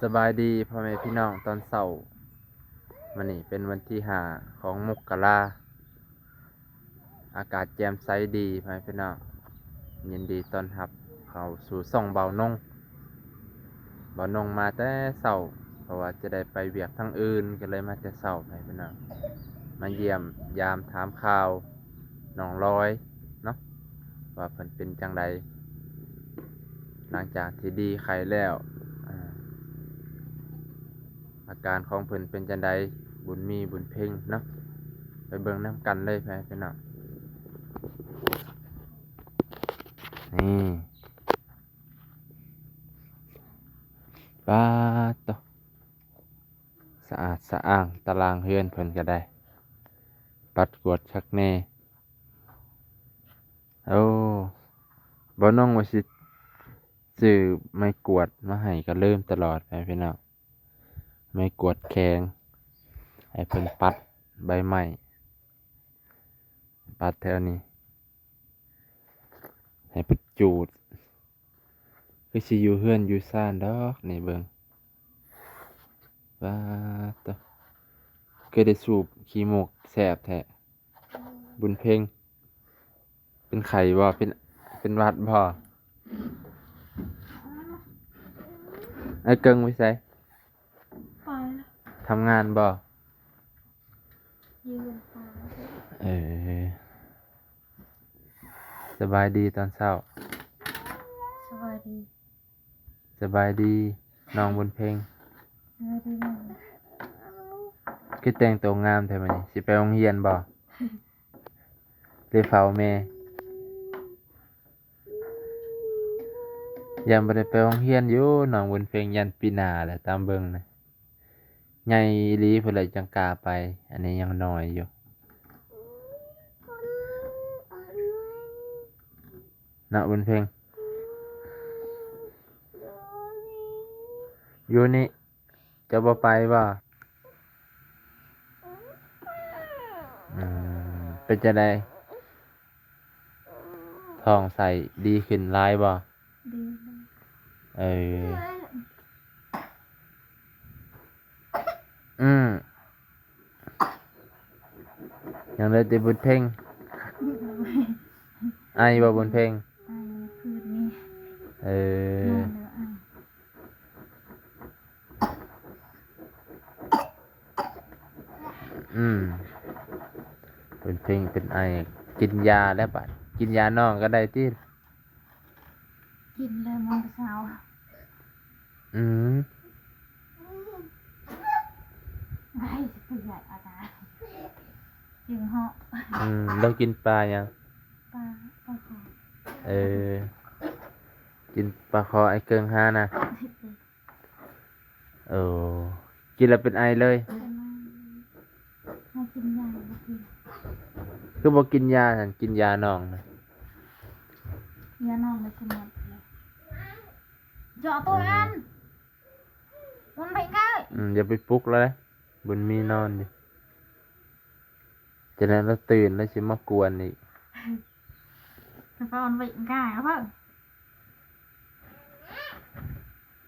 ສະບາຍດີພໍ່ແມ່ພີ່ນ້ອງຕອນເຊົ້າ. ມື້ນີ້ເປັນວັນທີຫ້າຂອງມົກກະລາ. ອາກາດແຈ່ມໃສດີ ພໍ່ແມ່ພີ່ນ້ອງ. ຍິນດີຕ້ອນຮັບເຂົ້າສູ່ຊ່ອງເບົານົງ. ເບົານົງມາແຕ່ເຊົ້າ ເພາະວ່າຈະໄດ້ໄປວຽກທາງອື່ນ ກໍເລີຍມາແຕ່ເຊົ້າ ພໍ່ແມ່ພີ່ນ້ອງ. ມາຢ້ຽມຢາມຖາມຂ່າວນ້ອງລອຍເນາະ ວ່າເພິ່ນເປັນຈັ່ງໃດ ຫຼັງຈາກທີ່ດີໄຂ້ແລ້ວ. ອາ ອາການຂອງເພິ່ນເປັນຈັ່ງໃດ ບຸນມີ ບຸນເພັງເນາະ ໄປເບິ່ງນຳກັນເລີຍ ພີ່ນ້ອງ. ນີ້ ປາດໂຕ ສະອາດສະອ້າງ ຕາລາງເຮືອນເພິ່ນກໍໄດ້ ປັດກວາດຄັກແນ່. ໂອ້ ເບົານົງວ່າຊິຊື້ໄມ້ກວາດມາໃຫ້ ກໍລືມຕະຫຼອດ ພີ່ນ້ອງ. ໄມ້ກວາດແຂງ ໃຫ້ເພິ່ນປັດໃບໄມ້ ປັດແຖວນີ້ ໃຫ້ເພິ່ນຈູດ. ຄືຊິຢູ່ເຮືອນຢູ່ຊານດອກນີ້ ເບິ່ງ. ປາດໂຕ ຄືໄດ້ສູບຂີ້ມູກແຊບແທ້. ບຸນເພັງ ເປັນໄຂ້ບໍ່? ເປັນ ເປັນຫວັດບໍ່? ອ້າຍເກິ່ງໄປໃສ? ໄປແລ້ວ. ທຳງານບໍ່? ຢູ່ເຮືອນປ້າ. ເອີ ສະບາຍດີຕອນເຊົ້າ. ສະບາຍດີ. ສະບາຍດີນ້ອງບຸນເພັງ. ສະບາຍດີນ້ອງ. ຄືແຕ່ງໂຕງາມແທ້ມື້ນີ້? ຊິໄປໂຮງຮຽນບໍ່? ຫຼືເຝົ້າແມ່? ຢ້ານບໍ່ໄດ້ໄປໂຮງຮຽນຢູ່ ນ້ອງບຸນເພັງ. ຢ້ານປີໜ້າແຫຼະ ຕາມເບິ່ງນະ. ໃຫຍ່ອີ່ຫຼີພຸ້ນແຫຼະຈັ່ງກ້າໄປ, ອັນນີ້ຍັງນ້ອຍຢູ່ເນາະບຸນເພັງ. ຢູ່ນີ້ ເຈົ້າບໍ່ໄປບໍ່? ອືມ ເປັນຈັ່ງໃດ? ທ້ອງໄສ້ດີຂຶ້ນຫຼາຍບໍ່? ດີແລ້ວ. ເອີ ອືມ ຍັງເລີຍຕິບຸນເພັງ? ໄອບໍ່ບຸນເພັງ? ໄອຄືນນີ້. ເອີ ນອນແລ້ວໄອ. ອືມ ເປັນເພງເປັນໄອ ກິນຢາແລ້ວບາດ ກິນຢານ້ອງກໍໄດ້ຕິ? ກິນແລ້ວນອນເຊົ້າ. ອືມ ໄດ້ ຄືຢາກອາກາດ ຈຶ່ງເຫາະ. ອືມ ແລ້ວກິນປາຫຍັງ? ປາ ປາຄໍ. ເອີ ກິນປາຄໍໄອ້ເກິ່ງຫານະ. ເອີ ກິນແລ້ວເປັນໄອເລີຍ. ໃຫ້ກິນຢາບໍ່ກິນ. ຄືບໍ່ກິນຢາຊັ້ນ? ກິນຢານ້ອງນະ. ຢານ້ອງໄດ້ກິນໝົດເລີຍ. ເຈາະໂຕອັນ ມັນໄປໄກ. ອືມ ຢ່າໄປປຸກລະເດ້ ບຸນມີນອນຢູ່. ຈະນັ້ນລະຕື່ນລະຊິມາກວນອີກ. ກະປ້ອນໄວ້ກາເບິ່ງ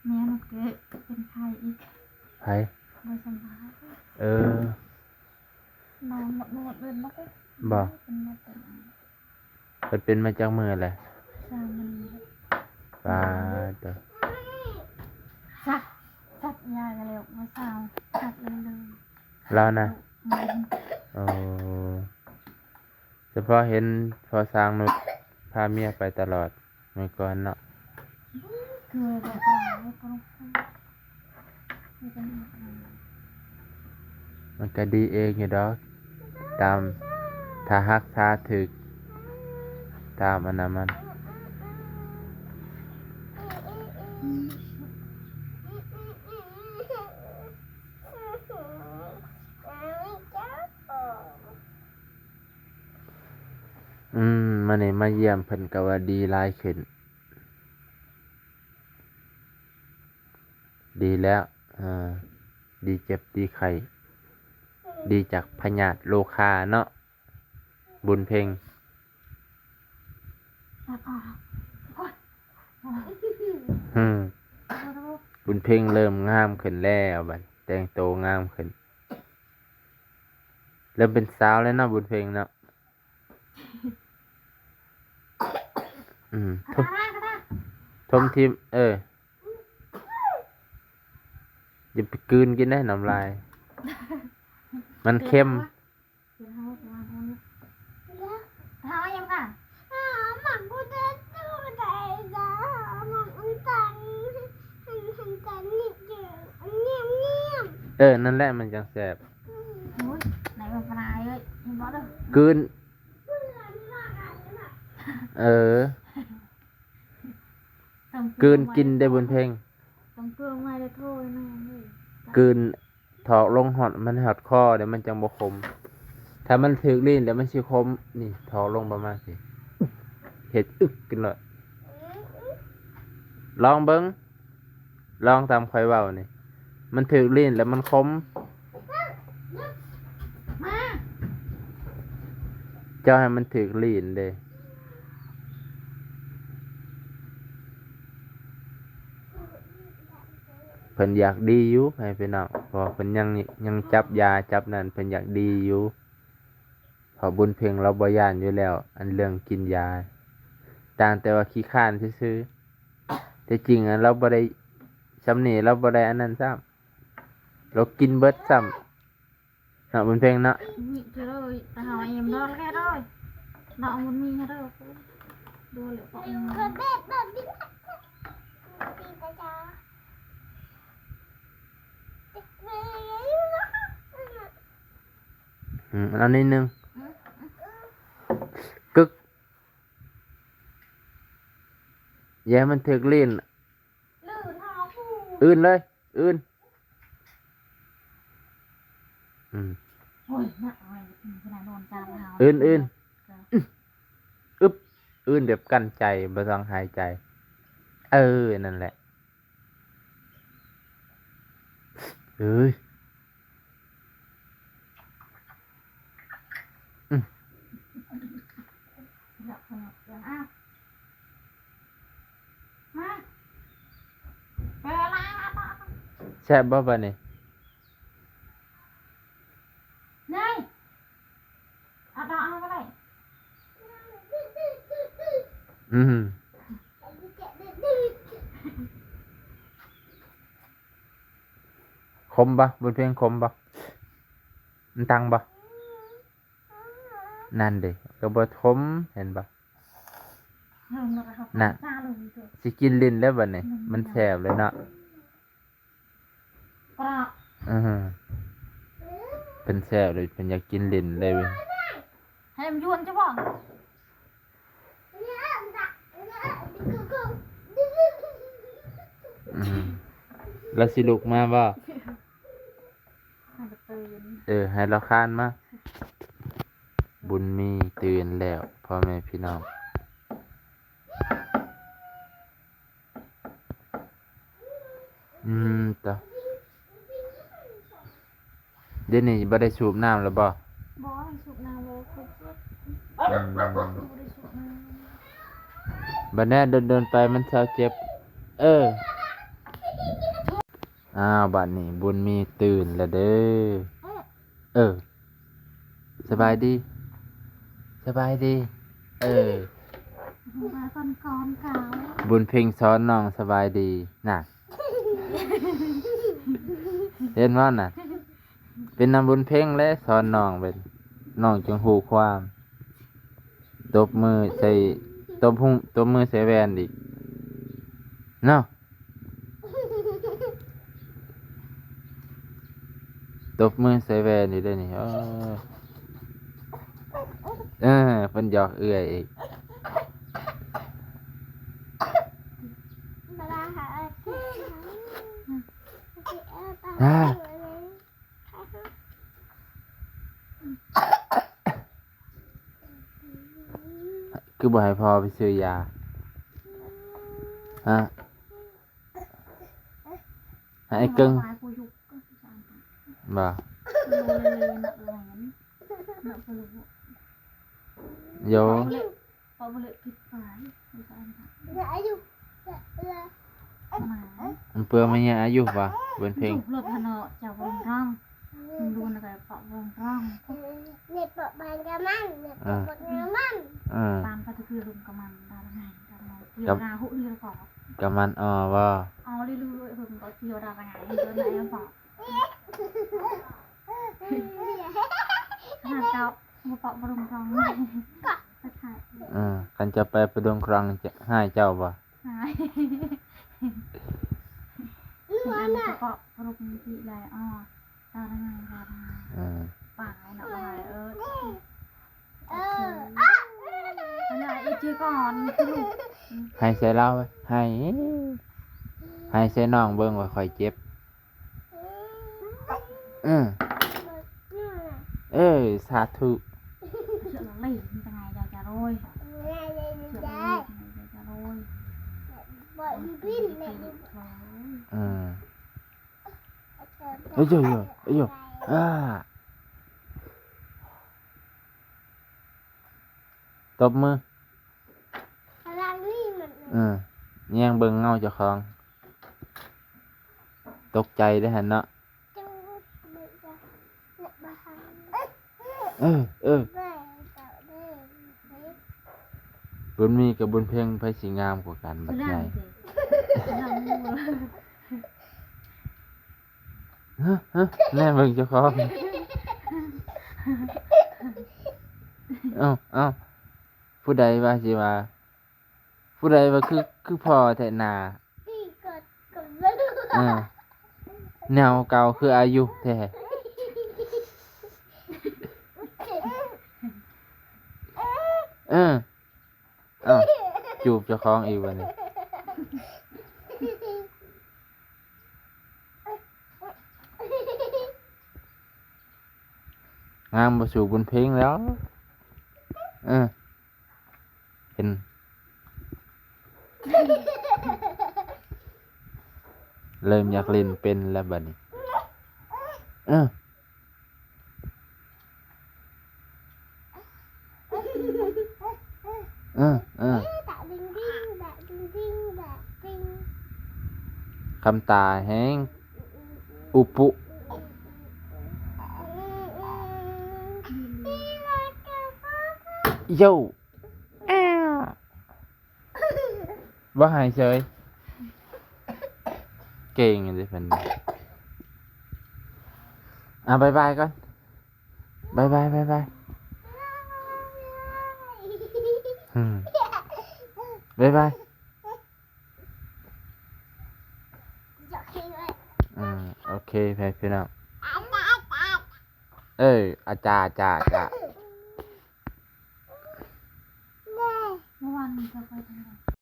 ແມ່ມັນເກີດເປັນໄຂ້ອີກ. ໃຜ? ບໍ່ສະບາຍ. ເອີ ນອນໝົດມື້ເລີຍ. ບໍ່ ເປັນມາແຕ່ ເພິ່ນເປັນມາຈັກມື້ແລ້ວ? ສາມມື້. ປາດໂຕ ສັກ ສັກຢາກະແລ້ວ ມາເຊົາ ສັກເລີຍ. ລາວນະ? ແມ່ນ. ໂອ້ ສະເພາະເຫັນພໍ່ຊ້າງນຸດພາເມຍໄປຕະຫຼອດເມື່ອກ່ອນເນາະ. ມັນກະດີເອງຢູ່ດອກ ຕາມ ຖ້າຮັກສາຖືກຕາມອັນນັ້ນມັນ. ອືມ ມື້ນີ້ມາຢ້ຽມເພິ່ນກະວ່າດີຫຼາຍຂຶ້ນ. ດີແລ້ວ ເອີ ດີເຈັບດີໄຂ້ ດີຈາກພະຍາດໂລຄາເນາະ ບຸນເພັງ. ອືມ. ບຸນເພັງເລີ່ມງາມຂຶ້ນແລ້ວ ບັດແຕ່ງໂຕງາມຂຶ້ນ ເລີ່ມເປັນສາວແລ້ວເນາະ ບຸນເພັງເນາະ. ອືມ ຖົມ ຖົມຖິ້ມ ເອີ ຢ່າໄປກືນກິນເດ້ນ້ຳລາຍ ມັນເຄັມ. ເອີ ນັ້ນແຫຼະ ມັນຈັ່ງແຊບ. ໂອ້ຍ ໄດ້ບໍ່ປານໃດເອີຍ ເຫັນບໍ່ເດີ ກືນ ເອີ ກືນກິນເດ້ບຸນເພັງ ຕ້ອງເພີ່ມໃໝ່ເດີ ໂທໃຫ້ແມ່ເດີ ກືນຖອກລົງຮອດ ມັນຮອດຄໍເດ້ ມັນຈັ່ງບໍ່ຂົມ. ຖ້າມັນຖືກລີ້ນແລ້ວມັນຊິຂົມ. ນີ້ຖອກລົງປະມານຊີ້ ເຮັດອຶກກິນໂລດ. ລອງເບິ່ງ ລອງຕາມຂ້ອຍເວົ້ານີ້ ມັນຖືກລີ້ນແລ້ວມັນຂົມ. ເຈົ້າໃຫ້ມັນຖືກລີ້ນເດ້ ເພິ່ນຢາກດີຢູ່ ໃຫ້ພີ່ນ້ອງ ເພາະວ່າເພິ່ນຍັງ ຍັງຈັບຢາຈັບນັ້ນ ເພິ່ນຢາກດີຢູ່. ເພາະບຸນເພັງລາວບໍ່ຢ້ານຢູ່ແລ້ວ ອັນເລື່ອງກິນຢາ ຕ່າງແຕ່ວ່າຂີ້ຄ້ານຊື່ໆ ແຕ່ຈິງລາວບໍ່ໄດ້ ຊ່ຳນີ້ລາວບໍ່ໄດ້ອັນນັ້ນຊ້ຳ ລາວກິນເບິດຊ້ຳເນາະ ບຸນເພັງເນາະ. ອືມ ເອົາໜ້ອຍໜຶ່ງ ອືມ ກຶກ ຢ່າໃຫ້ມັນຖືກລີ້ນ ອື່ນເລີຍ ອື່ນ ອືມ ໂອ້ຍ ນະ ເອົາໄວ້ ອື່ນ ອື່ນ ອຶບ ອື່ນແບບກັ້ນໃຈ ບໍ່ຕ້ອງຫາຍໃຈ ເອີ ນັ້ນແຫຼະ. ເອີຍ ອືມ ແຊບບໍ່ບາດນີ້? ເອົາຕໍ່ເອົາກໍໄດ້ ອືມ ຂົມບໍ່? ບົດເພງຂົມບໍ່? ມັນຕັງບໍ່? ນັ້ນເດ້ ກໍບໍ່ຂົມ ເຫັນບໍ່? ນະ ຊິກິນຫຼິ້ນແລ້ວບັດນີ້ ມັນແຊບເລີຍເນາະ. ອື ເພິ່ນແຊວເລີຍ ເພິ່ນຢາກກິນຫຼິ້ນເລີຍ ໃຫ້ມັນຢວນເຈົ້າບໍ່? ອື ລາວຊິລຸກມາບໍ່? ໃຫ້ລາວຕື່ນ ເອີ ໃຫ້ລາວຄານມາ. ບຸນມີຕື່ນແລ້ວ ພໍ່ແມ່ພີ່ນ້ອງ. ອືມ ຕະ ດຽວນີ້ບໍ່ໄດ້ສູບນ້ຳແລ້ວບໍ່? ບໍ່ ສູບນ້ຳແລ້ວ ອືມ ບໍ່ໄດ້ສູບນ້ຳ. ບັດແນ່ດົນໆໄປມັນເຊົາເຈັບ ເອີ. ອ້າວ ບັດນີ້ບຸນມີຕື່ນແລ້ວເດີ. ເອີ ສະບາຍດີ ສະບາຍດີ ເອີ ບຸນເພັງສອນນ້ອງສະບາຍດີນະ ເຫັນບໍ່ນະ? ເປັນນຳບຸນເພັງແຫຼະສອນນ້ອງ ເປັນ ນ້ອງຈຶ່ງຮູ້ຄວາມ ຕົບມືໃສ່ ຕົບຫູ ຕົບມືໃສ່ແວ່ນອີກເນາະ. ຕົບມືໃສ່ແວ່ນຢູ່ເດ້ນີ້ ເອີ ເອີ ເພິ່ນຫຍອກເອື້ອຍອີກ ອາ. ຄືບໍ່ໃຫ້ພໍ່ໄປຊື້ຢາ? ຮະ? ໃຫ້ອ້າຍເກິ່ງ ບໍ່? ໂຢ. ເພາະບໍ່ເລີກຜິດໄປ ບໍ່ຊານ ອື ເພື່ອມາຍາອາຍຸວ່າເພິ່ນເພັງ ສຸກລົດຫັ້ນເນາະ ເຈົ້າບໍ່ລົງທ້ອງ ເພິ່ນດູນະກະເປາະບໍ່ລົງທ້ອງ ເນັດເປາະບານກະມັນ ເນັດເປາະບານກະມັນ ເອີ ປານປະຕູຄືລົມກະມັນ ດາລະໄງ ດາລະໄງ ກະມັນ ດຽວລາຫຸເດືອນກໍ ກະມັນອໍບໍ່ ອໍເລື້ອຍໆ ເພິ່ນກໍດຽວດາລະໄງ ເດີນໄດ້ບໍ່ ຂະໜາດເຈົ້າບໍ່ເປາະບໍ່ລົງທ້ອງ ເອີ ຄັນເຈົ້າໄປປະດົງຄຣອງ ຈະຮ້າຍເຈົ້າບໍ່? ຫາຍ ເພິ່ນອັນກະເກາະລົມທີ່ແລ ອໍ ຕາລະງາຍ ຕາລະງາຍ ເອີ ປາຍເນາະ ເອີ ເອີ ເອີ ອັນນັ້ນອີກຊື່ກ່ອນ ຄືລູກ ໃຫ້ໃສ່ລາວ ໃຫ້ ໃຫ້ໃສ່ນ້ອງເບິ່ງວ່າຂ້ອຍເຈັບ. ເອີ ເອີ ສາທຸ ເຊືອກລະລີ້ ມັນຈະງ່າຍໃຈຈະໂລຍ ເຊືອກລະລີ້ ງ່າຍໃຈຈະໂລຍ ເອີ ເອີ ເອີ ເອີ ອາ ຕົບມື. ເອີ ແຍງເບິ່ງເງົາເຈົ້າຂອງ ຕົກໃຈເດ້ຫັ້ນເນາະ ເອີ ເອີ ບຸນມີກັບບຸນເພັງ ໃຜຊິງາມກວ່າກັນບັດໃຫຍ່? ຮະ ຮະ ແນມເບິ່ງເຈົ້າຂອງ ເອົ້າ ເອົ້າ ຜູ້ໃດວ່າຊິວ່າ ຜູ້ໃດວ່າຄື ຄືພໍ່ແທ້ໜ້າ ເອີ ແນວເກົ່າຄືອາຍຸແທ້ ເອີ. ອ້າວ ຈູບເຈົ້າຂອງອີກບັດນີ້ ງາມບໍ່ສູ້ບຸນເພັງແລ້ວ ເອີ ເຫັນ ເລີ່ມຢາກຫຼິ້ນເປັນແລ້ວບັດນີ້ ເອີ. ເອີ ເອີ ຄຳຕາແຮງ ອຸປຸ ໂຢ ແອວ. ບໍ່ໃຫ້ເສີຍ ເກັ່ງເດ້ເພິ່ນ ອ່າ ບາຍບາຍກ່ອນ ບາຍບາຍ ບາຍບາຍ ອືມ ບາຍບາຍ ອືມ ໂອເຄ ພີ່ນ້ອງ ເອີ ອາຈາ ອາຈາ ອາຈາ ເມື່ອວານນີ້ເຈົ້າໄປທາງໃດ?